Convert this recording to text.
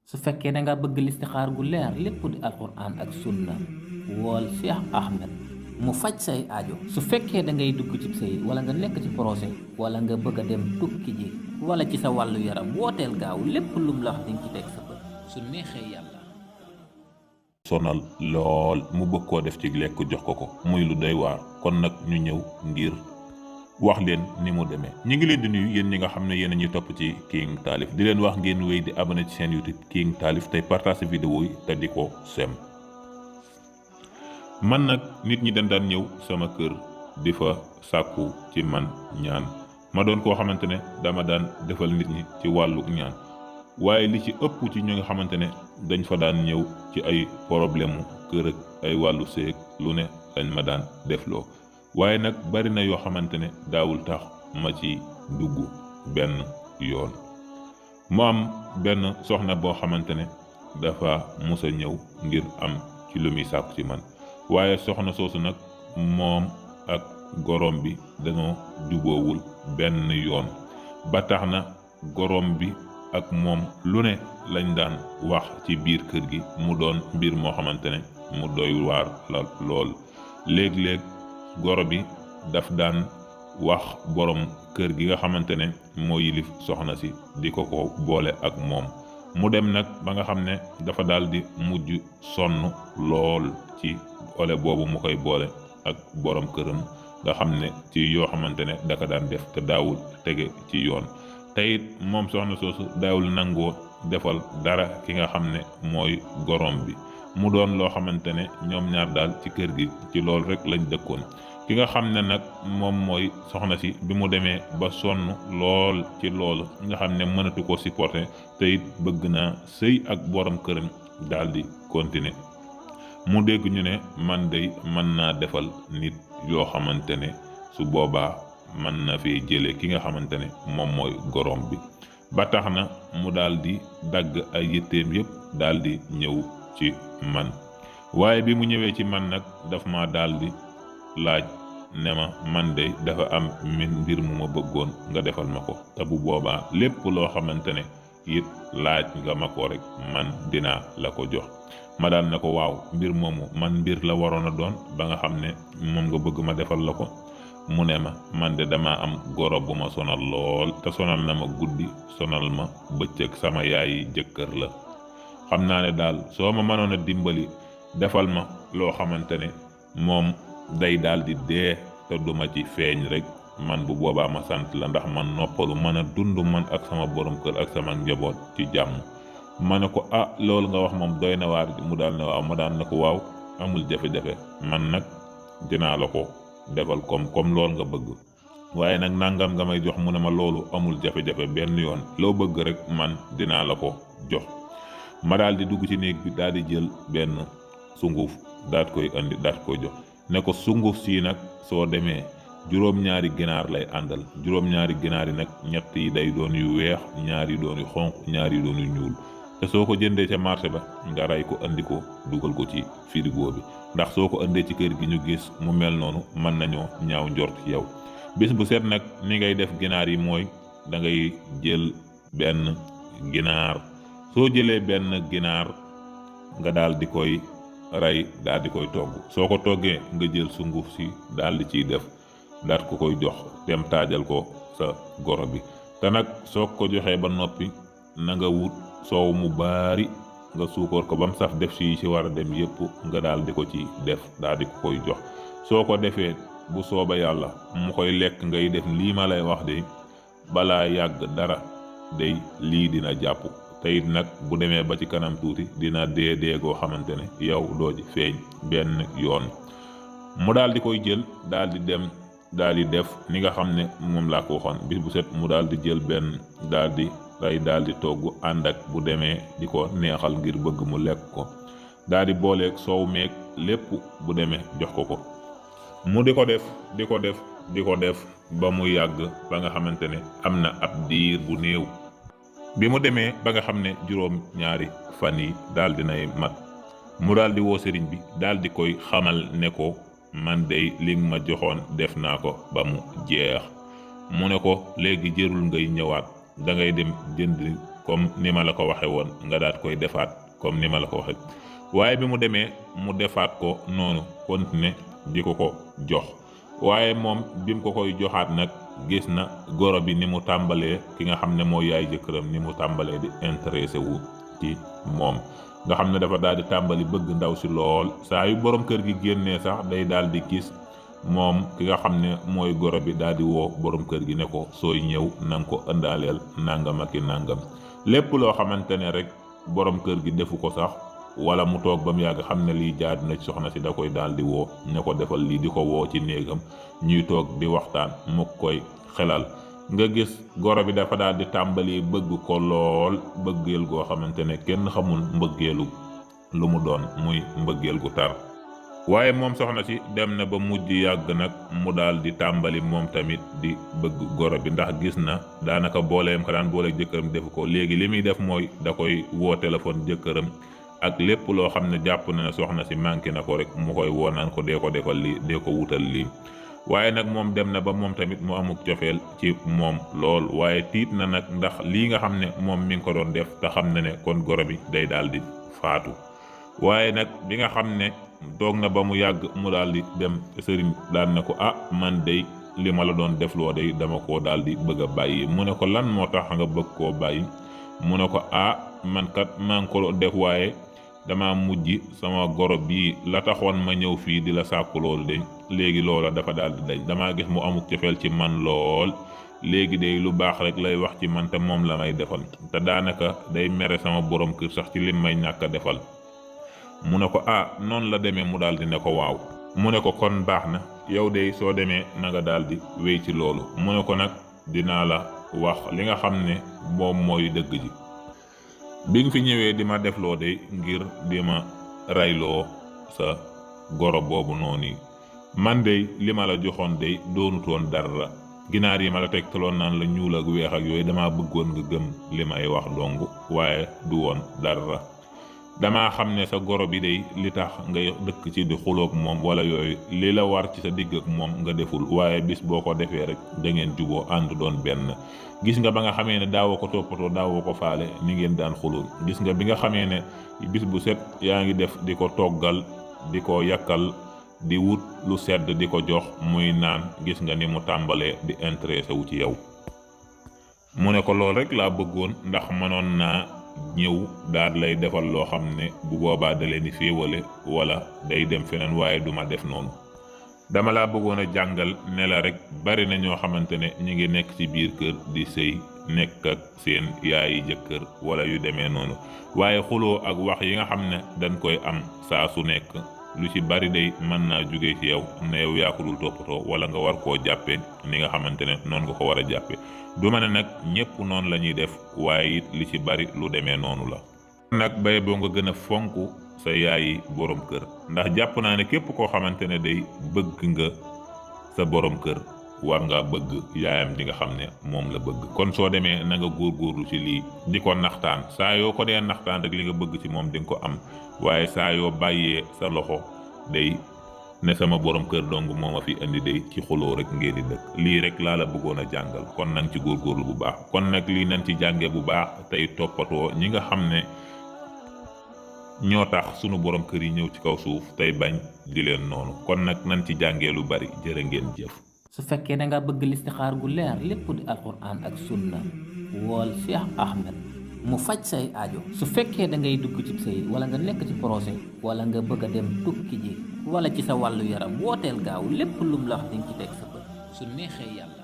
su fekkee da nga bëgg listixaar gu leer lépp di alquran ak sunna wool Cheikh Ahmed mu faj say aajo. su fekkee da ngay dugg ci sëy wala nga nekk ci projet wala nga bëgg a dem tukki ji wala ci sa wàllu yaram wooteel gaaw lépp lum la wax di nga ci teg sa bët su neexee yàlla. sonal lool mu bëgg koo def ci lekk jox ko muy lu doy waar. kon nag ñu ñëw ngir wax leen ni mu demee. ñi ngi leen di nuyu yéen ñi nga xam ne yéen a ñuy topp ci King Taalif di leen wax ngeen wéy di abonné ci seen YouTube King Taalif tey partage vidéo yi te di ko sem. man nag nit ñi dañ daan ñëw sama kër di fa sàkku ci man ñaan ma doon koo xamante ne dama daan defal nit ñi ci wàllu ñaan waaye li ci ëpp ci ñoo nga xamante ne dañ fa daan ñëw ci ay problème mu kër ak ay wàllu seeg lu ne lañ ma daan defloo. waaye nag bari na yoo xamante ne daawul tax ma ci dugg benn yoon. mu am benn soxna boo xamante ne dafa musa ñëw ngir am ci lu muy sàkku ci man waaye soxna soosu nag moom ak gorom bi dañoo juboowul benn yoon ba tax na gorom bi ak moom lu ne lañ daan wax ci biir kër gi mu doon mbir moo xamante ne mu doy waar la lool. léeg-léeg goro bi daf daan wax borom kër gi nga xamante ne moo yilif soxna si di ko boole ak moom mu dem nag ba nga xam ne dafa daal di mujj sonn lool ci boole boobu mu koy boole ak borom këram nga xam ne ci yoo xamante ne daka daan def te daawul tege ci yoon. te it moom soxna soosu daawul nangoo defal dara ki nga xam ne mooy gorom bi mu doon loo xamante ne ñoom ñaar daal ci kër gi ci loolu rek lañ dëkkoon. ki nga xam ne nag moom mooy soxna si bi mu demee ba sonn lool ci loolu nga xam ne mënatu ko supporter te it bëgg naa sëy ak borom këram daal di continuer mu dégg ñu ne man day mën naa defal nit yoo xamante ne su boobaa mën na fee jële ki nga xamante ne moom mooy gorom bi ba tax na mu daal di dagg ay yitteem yépp daal di ñëw ci man. waaye bi mu ñëwee ci man nag daf ma daal di laaj ne ma man de dafa am mbir mu ma bëggoon nga defal ma ko te bu boobaa lépp loo xamante ne it laaj nga ma ko rek man dinaa la ko jox. ma daal na ko waaw mbir moomu man mbir la waroon a doon ba nga xam ne moom nga bëgg ma defal la ko. mu ne ma man de dama am goro bu ma sonal lool te sonal na ma guddi sonal ma bëccëg sama yaayi jëkkër la. xam naa ne daal soo ma mënoon a dimbali defal ma loo xamante ne moom day daal di dee te duma ci feeñ rek man bu boobaa ma sant la ndax man noppalu mën a dund man ak sama borom kër ak sama njaboot ci jàmm. ma ne ko loolu nga wax moom doy na waar mu daal ne waaw ma daan ne ko waaw amul jafe-jafe man nag dinaa la ko defal comme loolu nga bëgg waaye nag nangam nga may jox mu ne ma loolu amul jafe-jafe benn yoon loo bëgg rek man dinaa la ko jox. ma daal di dugg ci néeg bi daal di jël benn sunguf daat koy andi daat koy jox ne ko sunguf sii nag soo demee juróom-ñaari ginaar lay àndal juróom-ñaari ginaar yi nag ñett yi day doon yu weex ñaar yi doon yu xonq ñaar yi doon yu ñuul te soo ko jëndee ca marché ba nga rey ko andi ko dugal ko ci frigo bi ndax soo ko andee ci kër gi ñu gis mu mel noonu mën nañoo ñaaw njort ci yow. bis bu set nag ni ngay def ginaar yi mooy da ngay jël benn ginaar soo jëlee benn ginaar nga daal di koy rey daal di koy togg soo ko toggee nga jël sunguf si daal di ciy def daat ko koy jox dem taajal ko sa goro bi te nag soo ko joxee ba noppi na nga wut soow mu baari nga suukar ko ba mu saf def ci war a dem yépp nga daal di ko ci def daal di ko koy jox soo ko defee bu sooba yàlla mu koy lekk ngay def lii ma lay wax de balaa yàgg dara day lii dina jàpp te it nag bu demee ba ci kanam tuuti dina dee goo xamante ne yow doo ci feeñ benn yoon. mu daal di koy jël daal di dem daal di def ni nga xam ne moom laa ko waxoon bis bu set mu daal di jël benn daal di rey daal di togg ànd ak bu demee di ko neexal ngir bëgg mu lekk ko daal di booleeg soow meeg lépp bu demee jox ko mu di ko def ba mu yàgg ba nga xamante ne am na ab diir bu néew. bi mu demee ba nga xam ne juróom-ñaari fan yi daal dinay mat mu daal di woo sëriñ bi daal di koy xamal ne ko man dey li ma joxoon def naa ko ba mu jeex. mu ne ko léegi jërul ngay ñëwaat da ngay dem jënd comme ni ma la ko waxe woon nga daat koy defaat comme ni ma la ko waxe waaye bi mu demee mu defaat ko noonu continuer di ko jox waaye moom bi mu ko koy joxaat nag gis na goro bi ni mu tàmbalee ki nga xam ne moo yaay jëkkëram ni mu tàmbalee di intéressé wu ci moom nga xam ne dafa daal di tàmbali bëgg ndaw si lool saa yu borom kër gi génnee sax day daal di gis moom ki nga xam ne mooy goro bi daal di woo borom kër gi ne ko sooy ñëw na nga ko ëndaaleel nangam ak i nangam lépp loo xamante ne rek borom kër gi defu ko sax wala mu toog ba mu yàgg xam ne lii jaadu na ci soxna si da koy daal di woo ne ko defal lii di ko woo ci néegam ñuy toog di waxtaan mu koy xelal nga gis goro bi dafa daal di tàmbali bëgg ko lool bëggeel goo xamante ne kenn xamul mbëggeelu lu mu doon muy mbëggeel gu tar waaye moom soxna si dem na ba mujj yàgg nag mu daal di tàmbali moom tamit di bëgg goro bi ndax gis na daanaka booleem ko daan booleeg jëkkëram defu ko léegi li muy def mooy da koy woo téléphone jëkkëram ak lépp loo xam ne jàpp na ne soxna si manqué na ko rek mu koy woo naan ko dee ko defal lii dee ko wutal lii waaye nag moom dem na ba moom tamit mu amuk cofeel ci moom lool waaye tiit na nag ndax lii nga xam ne moom mi ngi ko doon def te xam na ne kon goro bi day daal di faatu waaye nag bi nga xam ne toog na ba mu yàgg mu daal di dem sëriñ daan na ko man day li ma la doon def loo day dama koo daal di bëgg a bàyyi mu ne ko lan moo tax nga bëgg koo bàyyi mu ne ko man kat maa ngi ko def waaye dama mujj sama goro bii la taxoon ma ñëw fii di la sàkku loolu de léegi loola dafa daal di dañ damaa gis mu amuk cofeel ci man lool léegi day lu baax rek lay wax ci man te moom la may defal te daanaka day mere sama borom kër sax ci lim may ñàkk a defal mu ne ko noonu la demee mu daal di ne ko waaw mu ne ko kon baax na yow de soo demee na nga daal di wéy ci loolu mu ne ko nag dinaa la wax li nga xam ne moom mooy dëgg ji bi nga fi ñëwee di ma defloo de ngir di ma rayloo sa goro boobu noonu man de li ma la joxoon de doonutoon dara ginaar yi ma la tegtaloon naan la ñuul ak weex ak yooyu dama bëggoon nga gëm li may wax dong waaye du woon dara damaa xam ne sa goro bi day li tax nga dëkk ci di xuloog moom wala yooyu li la war ci sa digg ak moom nga deful waaye bis boo ko defee rek da ngeen juboo ànd doon benn gis nga ba nga xamee ne daawoo ko toppatoo daawoo ko faale ni ngeen daan xulul gis nga bi nga xamee ne bis bu set yaa ngi def di ko toggal di ko yakkal di wut lu sedd di ko jox muy naan gis nga ni mu tàmbalee di intéressé wu ci yow mu ne ko lool rek laa bëggoon ndax mënoon naa ñëw daal lay defal loo xam ne bu boobaa da leen di féewale wala day dem feneen waaye duma def noonu dama laa bëggoon a jàngal ne la rek bari na ñoo xamante ne ñu ngi nekk ci biir kër di sëy nekk ak seen yaayi jëkkër wala yu demee noonu waaye xuloo ak wax yi nga xam ne dañ koy am saa su nekk lu ci bari day mën naa jóge ci yow ne yow yaa ko dul toppatoo wala nga war koo jàppe ni nga xamante ne noonu nga ko war a jàppe du ma ne nag ñépp noonu la ñuy def waaye it li ci bari lu demee noonu la nag bay boo nga gën a fonk sa yaayi borom kër ndax jàpp naa ne képp koo xamante ne day bëgg nga sa borom kër war nga bëgg yaayam di nga xam ne moom la bëgg kon soo demee na nga góorgóorlu ci lii di ko naxtaan saa yoo ko dee naxtaan rek li nga bëgg ci moom di nga ko am waaye saa yoo bàyyee sa loxo day ne sama borom kër dong moo ma fi indi day ci xuloo rek ngeen di dëkk lii rek laa la bëggoon a jàngal kon nañ ci góorgóorlu bu baax kon nag lii nañ ci jànge bu baax tey toppatoo ñi nga xam ne ñoo tax sunu borom kër yi ñëw ci kaw suuf tey bañ di leen noonu kon nag nañ ci jàngee lu bari jërë ngeen jëf. su fekkee da nga bëgg listixaar gu leer lépp di alquran ak sunna wool Cheikh Ahmed mu faj say aajo su fekkee da ngay dugg ci sëy wala nga nekk ci projet wala nga bëgg a dem tukki ji wala ci sa wàllu yaram wooteel gaaw lépp lum la wax di nga ci teg sa bët su neexee yàlla.